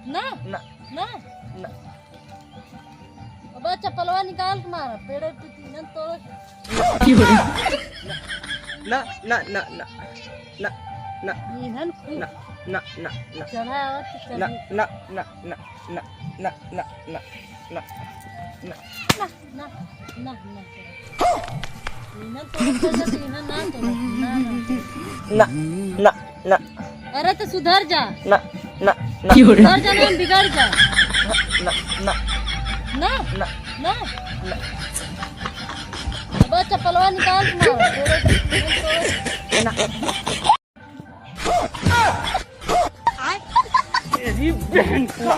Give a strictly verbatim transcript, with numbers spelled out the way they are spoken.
ना? ना। ना? ना। अब चप्पलवा निकाल के मारा, पेड़े पे तीनन तोड़। ना, ना, ना, ना। ना, ना। इन्हन खूब ना, ना, ना, ना। चढ़ा आवत तो ना, चढ़ी। ना, ना, ना। ना, ना, ना, ना, ना, ना, ना। ना, ना, ना, ना, ना। इन्हन तो ऊपर जाते, इन्हन ना तो, ना, ना। ना, ना, ना। अरे तो सुधर जा। ना, ना, ना। सुधर जा, ना बिगड़ जा। ना, ना, ना। ना, ना। ना। ना। अब चप्पलवा निकाल के मार। ना। तेरी बहन का।